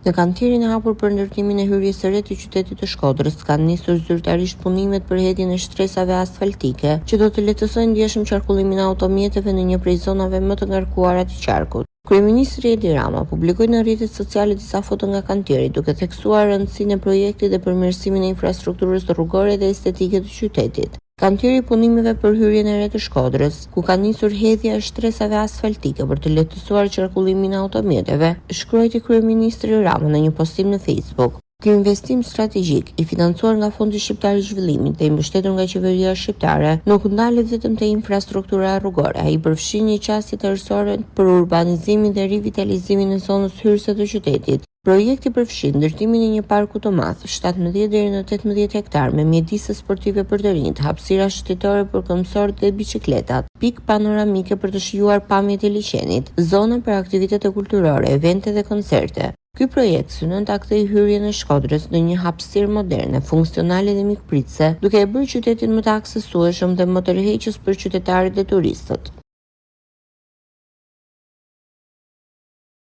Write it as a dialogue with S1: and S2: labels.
S1: Në kantierin e hapur për ndërtimin e hyrjes së re të qytetit të Shkodrës kanë nisur zyrtarisht punimet për hedhjen e shtresave asfaltike, që do të lehtësojnë ndjeshëm qarkullimin e automjeteve në një prej zonave më të ngarkuara të qarkut. Kryeministri Edi Rama publikoi në rrjetet sociale disa foto nga kantieri, duke theksuar rëndësinë e projektit dhe përmirësimin e infrastrukturës rrugore dhe estetike të qytetit. Kantieri i punimeve për hyrjen e re të Shkodrës, ku ka nisur hedhja e shtresave asfaltike për të lehtësuar qarkullimin e automjeteve, shkruajti kryeministri Rama në një postim në Facebook. Ky investim strategjik, i financuar nga Fondi Shqiptar i Zhvillimit dhe i mbështetur nga qeveria shqiptare, nuk ndalet vetëm te infrastruktura rrugore, ai përfshin një qasje tërësore për urbanizimin dhe rivitalizimin e zonës hyrëse të qytetit. Projekti përfshin ndërtimin e një parku të madh, 17 deri në 18 hektarë, me mjedise sportive për të rinjtë, hapësira shëtitore për këmbësorët dhe biçikletat, pikë panoramike për të shijuar pamjet e liqenit, zona për aktivitete kulturore, evente dhe koncerte. Ky projekt synon ta kthejë hyrjen e Shkodrës në një hapësirë moderne, funksionale dhe mikpritëse, duke e bërë qytetin më të aksesueshëm dhe më tërheqës për qytetarët dhe turistët.